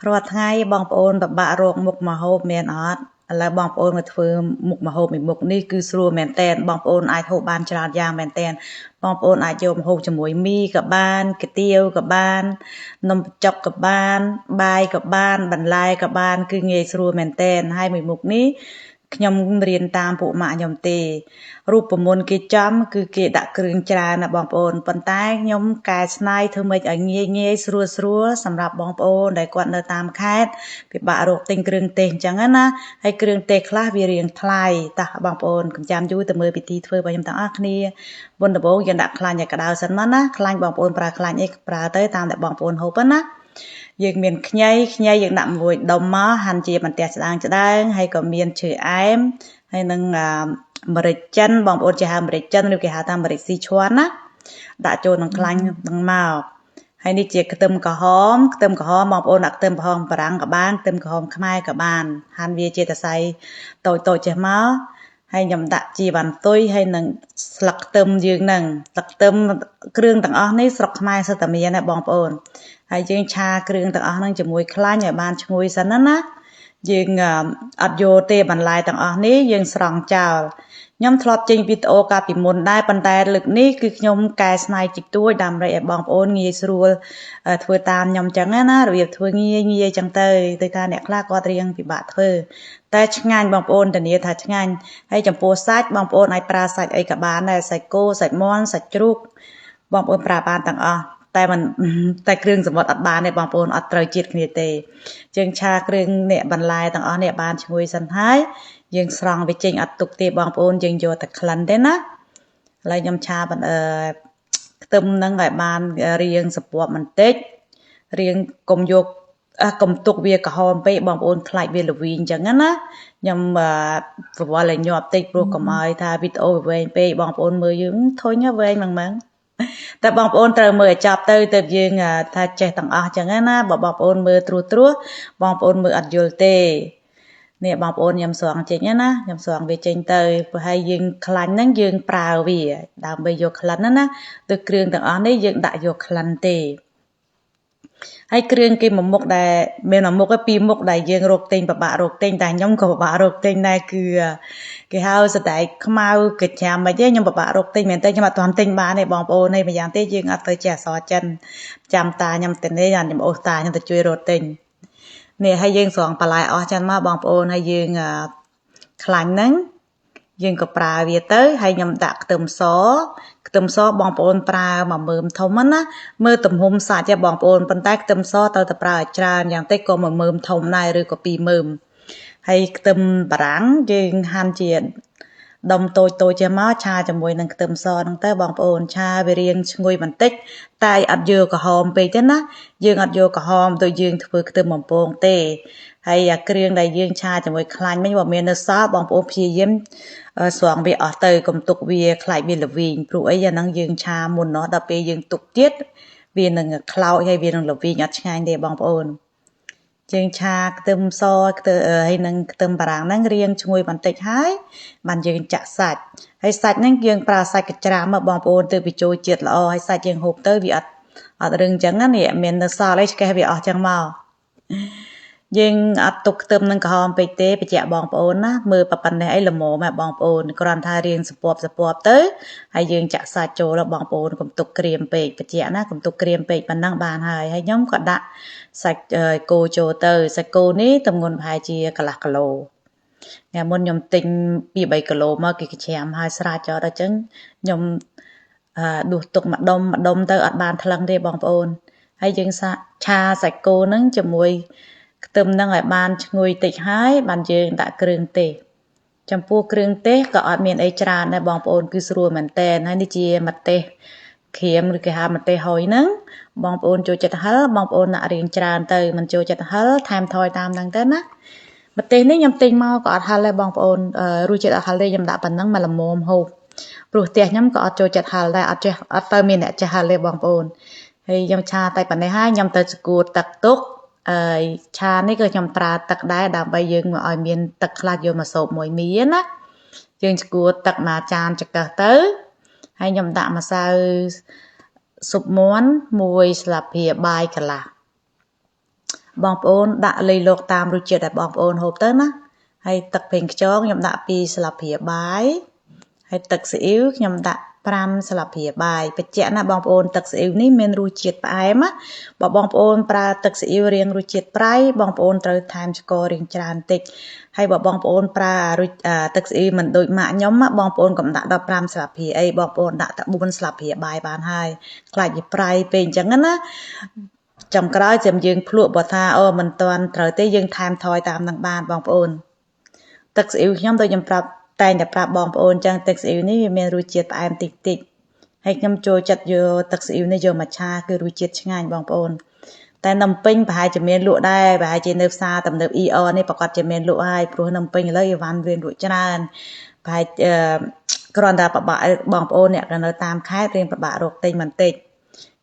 រាល់ថ្ងៃបងប្អូនពិបាករកមុខម្ហូបមែនអត់ឥឡូវបងប្អូនមកធ្វើមុខម្ហូបមួយមុខនេះគឺស្រួលមែនតែនបងប្អូនអាចហូបបានច្រើនយ៉ាងមែនតែនបងប្អូនអាចយកម្ហូបជាមួយមីក៏បានកាទៀវក៏បាននំបញ្ចុកក៏បានបាយក៏បានបន្លែក៏បានគឺងាយស្រួលមែនតែនហើយមួយមុខនេះខ្ញុំរៀនតាមពួកម៉ាក់ខ្ញុំទេរូបមន្តគេចំគឺគេដាក់គ្រឿងច្រើនណាបងប្អូនប៉ុន្តែខ្ញុំកែច្នៃធ្វើម៉េចឲ្យងាយងាយស្រួលស្រួលសម្រាប់បងប្អូនដែលគាត់នៅតាមខេត្តពិបាករកទិញគ្រឿងទេសអញ្ចឹងណាហើយគ្រឿងទេសខ្លះវារៀងថ្លៃតោះបងប្អូនកុំចាំយូរទៅមើលពិធីធ្វើរបស់ខ្ញុំទាំងអស់គ្នាមុនដំបូងយើងដាក់ខ្លាញ់ឲ្យក្តៅសិនមកណាខ្លាញ់បងប្អូនប្រើខ្លាញ់អីប្រើទៅតាមតែបងប្អូនហូបណាយើងមានខ្ញីខ្ញីយើងដាក់មួយដុំមកហាន់ជាបន្ទះស្ដើងស្ដើងហើយក៏មានឈើអែមហើយនឹងម្រេចចិនបងប្អូនចេះហៅម្រេចចិនឬគេហៅថាម្រេចស៊ីឈួនណាដាក់ចូលក្នុងខ្លាញ់នឹងមកហើយនេះជាខ្ទឹមក្រហមខ្ទឹមក្រហមបងប្អូនដាក់ខ្ទឹមក្រហមបារាំងក៏បានខ្ទឹមក្រហមខ្មែរក៏បានហាន់វាជាសរសៃតូចតូចចេះមកហើយខ្ញុំដាក់ជាវ៉ាន់ទុយហើយនឹងស្លឹកខ្ទឹមយើងនឹងស្លឹកខ្ទឹមគ្រឿងទាំងអស់នេះស្រុកខ្មែរសុទ្ធតែមានណាបងប្អូនហើយយើងឆាគ្រឿងទាំងអស់ហ្នឹងជាមួយខ្លាញ់ឲ្យបានឈ្ងុយសិនណាណាយើងអត់យកទេបន្លែទាំងអស់នេះយើងស្រង់ចោលខ្ញុំធ្លាប់ចេញវីដេអូកាលពីមុនដែរប៉ុន្តែលើកនេះគឺខ្ញុំកែច្នៃតិចតួចដើម្បីឲ្យបងប្អូនងាយស្រួលធ្វើតាមខ្ញុំចឹងណារបៀបធ្វើងាយងាយចឹងទៅទៅថាអ្នកខ្លះគាត់រៀងពិបាកធ្វើតែឆ្ងាញ់បងប្អូនធានាថាឆ្ងាញ់ហើយចំពោះសាច់បងប្អូនអាចប្រើសាច់អីក៏បានដែរសាច់គោសាច់មាន់សាច់ជ្រូកបងប្អូនប្រើបានទាំងអស់តែមិនតែគ្រឿងសមុទ្រអត់បានទេបងប្អូនអត់ត្រូវជាតិគ្នាទេយើងឆាគ្រឿងអ្នកបន្លែទាំងអស់នេះបានឈ្ងុយសិនហើយយើងស្រង់វាចេញអត់ទុកទេបងប្អូនយើងយកតែក្លិនទេណាឥឡូវខ្ញុំឆាខ្ទឹមនឹងឲ្យបានរៀងសពប់បន្តិចរៀងកុំយកកុំទុកវាក្រហមពេកបងប្អូនខ្លាចវាល្វីងអញ្ចឹងណាខ្ញុំប្រវល់ឲ្យញាប់តិចព្រោះកុំឲ្យថាវីដេអូវាវែងពេកបងប្អូនមើលយើងធុញវែងហ្មងតែបងប្អូនត្រូវមើលឲ្យចប់ទៅទើបយើងថាចេះទាំងអស់ចឹងណាបើបងប្អូនមើលត្រួសត្រាសបងប្អូនមើលអត់យល់ទេនេះបងប្អូនខ្ញុំស្រង់ចេញណាខ្ញុំស្រង់វាចេញទៅព្រោះហើយយើងខ្លាញ់ហ្នឹងយើងប្រើវាដើម្បីយកក្លិនណាណាទៅគ្រឿងទាំងអស់នេះយើងដាក់យកក្លិនទេហើយគ្រឿងគេមួយមុខដែលមានមួយមុខឯពីរមុខដែលយើងរកទិញពិបាករកទិញតែខ្ញុំក៏ពិបាករកទិញដែរគឺគេហៅសណ្តែកខ្មៅកាចាំអីទេខ្ញុំពិបាករកទិញមែនទេខ្ញុំអត់ទាន់ទិញបានទេបងប្អូននេះម្យ៉ាងទេយើងអត់ទៅចេះអក្សរចិនចាំតាខ្ញុំទៅនេះខ្ញុំអូសតាខ្ញុំទៅជួយរកទិញនេះហើយយើងស្រង់បន្លែអស់ចឹងមកបងប្អូនហើយយើងខ្លាញ់ហ្នឹងយើងក៏ប្រើវាទៅហើយខ្ញុំដាក់ខ្ទឹមសខ្ទឹមសបងប្អូនប្រើមួយមើមធំណាមើលទំហំសាច់ទេបងប្អូនប៉ុន្តែខ្ទឹមសត្រូវតែប្រើឲ្យច្រើនយ៉ាងតិចក៏មួយមើមធំដែរឬក៏ពីរមើមហើយខ្ទឹមបារាំងយើងហាន់ជាដុំតូចតូចចេះមកឆាជាមួយនឹងខ្ទឹមសហ្នឹងទៅបងប្អូនឆាវារៀងឈ្ងុយបន្តិចតែអត់យកក្រហមពេកទេណាយើងអត់យកក្រហមដូចយើងធ្វើខ្ទឹមបំពងទេហើយអាគ្រឿងដែលយើងឆាជាមួយខ្លាញ់មិញបើមាននៅសល់បងប្អូនព្យាយាមស្រង់វាអស់ទៅកុំទុកវាខ្លាចវាល្វីងព្រោះអីអាហ្នឹងយើងឆាមុនណោះដល់ពេលយើងទុកទៀតវានឹងខ្លោចហើយវានឹងល្វីងអត់ឆ្ងាញ់ទេបងប្អូនយើងឆាខ្ទឹមសខ្ទឹមហើយនឹងខ្ទឹមបារាំងហ្នឹងរៀងឈ្ងុយបន្តិចហើយបានយើងចាក់សាច់ហើយសាច់ហ្នឹងយើងប្រើសាច់កញ្ច្រាមមកបងប្អូនទៅបញ្ចូលជាតិល្អហើយសាច់យើងហូបទៅវាអត់រឹងចឹងណានេះមាននៅសល់អីឆ្កេះវាអស់ចឹងមកយើងអត់ទុកខ្ទឹមនឹងក្រហមពេកទេបញ្ជាក់បងប្អូនណាមើលប៉ុណ្ណេះអីល្មមហ่ะបងប្អូនគ្រាន់ថារៀងសពប់ទៅហើយយើងចាក់សាច់ចូលបងប្អូនកុំទុកក្រៀមពេកបញ្ជាក់ណាកុំទុកក្រៀមពេកប៉ុណ្ណឹងបានហើយហើយខ្ញុំក៏ដាក់សាច់គោចូលទៅសាច់គោនេះទម្ងន់ប្រហែលជាកន្លះគីឡូថ្ងៃមុនខ្ញុំទិញ2 3គីឡូមកគេច្រាមហើយស្រាចោលដល់អញ្ចឹងខ្ញុំដួសទុកម្ដុំម្ដុំទៅអត់បានថ្លឹងទេបងប្អូនហើយយើងឆាសាច់គោហ្នឹងជាមួយខ្ទឹមហ្នឹងឲ្យបានឈ្ងុយតិចហើយបានយើងដាក់គ្រឿងទេសចំពោះគ្រឿងទេសក៏អត់មានអីច្រើនដែរបងប្អូនគឺស្រួលមែនតែនហើយនេះជាម្ទេសក្រៀមឬគេហៅម្ទេសហុយហ្នឹងបងប្អូនចូលចិត្តហឹរបងប្អូនដាក់រៀងច្រើនទៅមិនចូលចិត្តហឹរថែមថយតាមហ្នឹងទៅណាម្ទេសនេះខ្ញុំទិញមកក៏អត់ហឹរដែរបងប្អូនរសជាតិអត់ហឹរទេខ្ញុំដាក់ប៉ុណ្ណឹងមកល្មមហូបព្រោះផ្ទះខ្ញុំក៏អត់ចូលចិត្តហឹរដែរអត់ចេះអត់ទៅមានអ្នកចេះហឹរទេបងប្អូនហើយខ្ញុំឆាតែប៉ុណ្ណេះហើយខ្ញុំទៅស្គួតទឹកទុកហើយឆានេះក៏ខ្ញុំប្រើទឹកដែរដើម្បីយើងមកឲ្យមានទឹកខ្លះយកមកសូបមួយមីណាយើងស្គួតទឹកមួយចានចង្កឹះទៅហើយខ្ញុំដាក់ម្សៅស៊ុបមាន់មួយស្លាបព្រាបាយកន្លះ បងប្អូនដាក់លៃលកតាមរសជាតិដែលបងប្អូនហូបទៅណាហើយទឹកប្រេងខ្យងខ្ញុំដាក់2ស្លាបព្រាបាយហើយទឹកស៊ីអ៊ីវខ្ញុំដាក់5ស្លាបព្រាបាយបញ្ជាក់ណាបងប្អូនទឹកស៊ីអ៊ីវនេះមានរសជាតិផ្អែមណាបើបងប្អូនប្រើទឹកស៊ីអ៊ីវរាងរសជាតិប្រៃបងប្អូនត្រូវថែមស្កររាងច្រើនតិចហើយបើបងប្អូនប្រើទឹកស៊ីអ៊ីវមិនដូចម៉ាក់ខ្ញុំបងប្អូនកុំដាក់ដល់5ស្លាបព្រាអីបងប្អូនដាក់តែ4ស្លាបព្រាបាយបានហើយខ្លាចវាប្រៃពេកអញ្ចឹងណាចំក្រោយចាំយើងភ្លក់បើថាអូមិនទាន់ត្រូវទេយើងថែមថយតាមនឹងបានបងប្អូនទឹកស៊ីអ៊ីវខ្ញុំដូចខ្ញុំប្រាប់តែងតែប្រាប់បងប្អូនចឹងទឹកស៊ីអ៊ីវនេះវាមានរសជាតិផ្អែមតិចតិចហើយខ្ញុំចូលចិត្តយកទឹកស៊ីអ៊ីវនេះយកមកឆាគឺរសជាតិឆ្ងាញ់បងប្អូនតែនំពេញប្រហែលជាមានលក់ដែរប្រហែលជានៅផ្សារទំនើប ER នេះប្រកាសជាមានលក់ហើយព្រោះនំពេញឥឡូវអីវ៉ាន់វាលក់ច្រើនប្រហែលគ្រាន់តែប្របាក់បងប្អូនអ្នកនៅតាមខេត្តរៀងប្របាក់រកទិញបន្តិច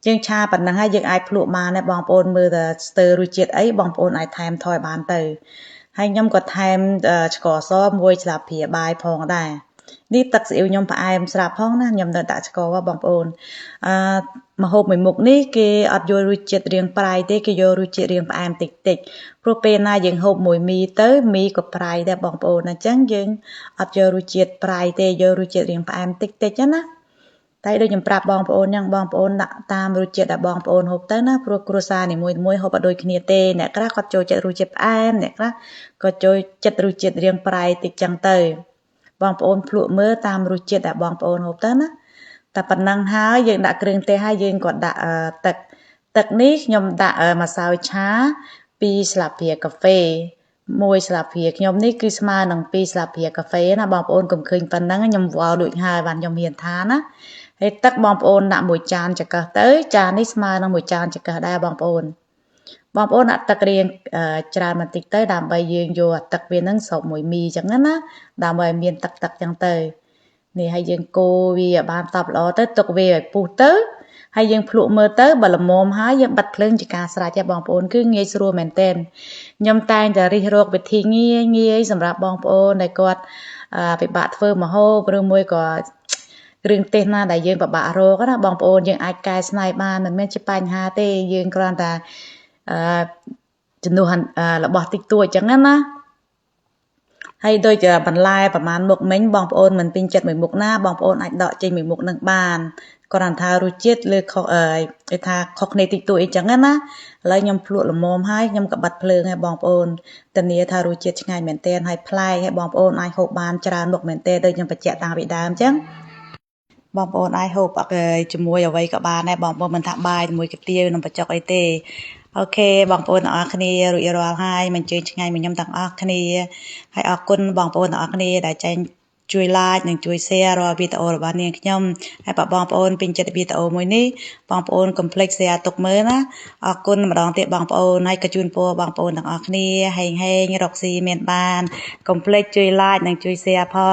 យើងឆាប៉ុណ្ណឹងហើយយើងអាចភ្លក់បានដែរបងប្អូនមើលតែស្ទើររសជាតិអីបងប្អូនអាចថែមថយបានទៅហើយខ្ញុំក៏ថែមឆ្ករសមួយស្លាបព្រាបាយផងដែរនេះទឹកស៊ីអ៊ីវខ្ញុំផ្អែមស្រាប់ផងណាខ្ញុំនៅដាក់ឆ្ករបងប្អូនអឺម្ហូបមួយមុខនេះគេអត់យករសជាតិរាងប្រៃទេគេយករសជាតិរាងផ្អែមតិចតិចព្រោះពេលណាយើងហូបមួយមីទៅមីក៏ប្រៃដែរបងប្អូនអញ្ចឹងយើងអត់យករសជាតិប្រៃទេយករសជាតិរាងផ្អែមតិចតិចណាតែដូចខ្ញុំប្រាប់បងប្អូនហ្នឹងបងប្អូនដាក់តាមរសជាតិដែលបងប្អូនហូបទៅណាព្រោះគ្រួសារនីមួយៗហូបអត់ដូចគ្នាទេអ្នកខ្លះគាត់ចូលចិត្តរសជាតិផ្អែមអ្នកខ្លះក៏ចូលចិត្តរសជាតិរាងប្រៃតិចចឹងទៅបងប្អូនភ្លក់មើលតាមរសជាតិដែលបងប្អូនហូបទៅណាតែប៉ុណ្ណឹងហើយយើងដាក់គ្រឿងទេសហើយយើងក៏ដាក់ទឹកទឹកនេះខ្ញុំដាក់ម្សៅឆា2ស្លាបព្រាកាហ្វេ1ស្លាបព្រាខ្ញុំនេះគឺស្មើនឹង2ស្លាបព្រាកាហ្វេណាបងប្អូនកុំឃើញប៉ុណ្ណឹងខ្ញុំវល់ដូចហើយបានខ្ញុំហ៊ានថាណាហើយទឹកបងប្អូនដាក់1ចានចង្កឹះទៅចាននេះស្មើនឹង1ចានចង្កឹះដែរបងប្អូនបងប្អូនដាក់ទឹករាងច្រើនបន្តិចទៅដើម្បីយើងយកអាទឹកវានឹងស្រូបមួយមីអញ្ចឹងណាដើម្បីឲ្យមានទឹកទឹកអញ្ចឹងទៅនេះហើយយើងកូរវាឲ្យបានតបល្អទៅទុកវាឲ្យពុះទៅហើយយើងភ្លក់មើលទៅបើល្មមហើយយើងបិទភ្លើងជាការស្រេចហើយបងប្អូនគឺងាយស្រួលមែនទែនខ្ញុំតែងតែរិះរកវិធីងាយងាយសម្រាប់បងប្អូនដែលគាត់ពិបាកធ្វើម្ហូបឬមួយក៏គ្រឿងទេសណាដែលយើងពិបាករកណាបងប្អូនយើងអាចកែច្នៃបានមិនមែនជាបញ្ហាទេយើងគ្រាន់តែជំនួសរបស់តិចតួចអញ្ចឹងណាហើយដូចបន្លែប្រហែលមុខមិញបងប្អូនមិនពេញចិត្តមួយមុខណាបងប្អូនអាចដកចេញមួយមុខនឹងបានគ្រាន់ថារសជាតិលើខុសគេថាខុសគ្នាតិចតួចអីចឹងណាឥឡូវខ្ញុំភ្លក់ល្មមហើយខ្ញុំក៏បិទភ្លើងឲ្យបងប្អូនធានាថារសជាតិឆ្ងាញ់មែនទែនហើយប្លែកឲ្យបងប្អូនអាចហូបបានច្រើនមុខមែនទែនដូចខ្ញុំបញ្ជាក់តាំងពីដើមចឹងបងប្អូនអាចហូបជាមួយអ្វីក៏បានដែរបងប្អូនមិនថាបាយជាមួយកាទៀវនំបញ្ចុកអីទេអូខេបងប្អូនទាំងអស់គ្នារួចរាល់ហើយមិនជើញឆ្ងាយមកខ្ញុំទាំងអស់គ្នាហើយអរគុណបងប្អូនទាំងអស់គ្នាដែលចែងជួយ like និងជួយ share រាល់វីដេអូរបស់នាងខ្ញុំហើយបើបងប្អូនពេញចិត្តវីដេអូមួយនេះបងប្អូនកុំភ្លេច share ទុកមើលណាអរគុណម្ដងទៀតបងប្អូនហើយក៏ជូនពរបងប្អូនទាំងអស់គ្នាហែងហែងរកស៊ីមានបានកុំភ្លេចជួយ like និងជួយ share ផង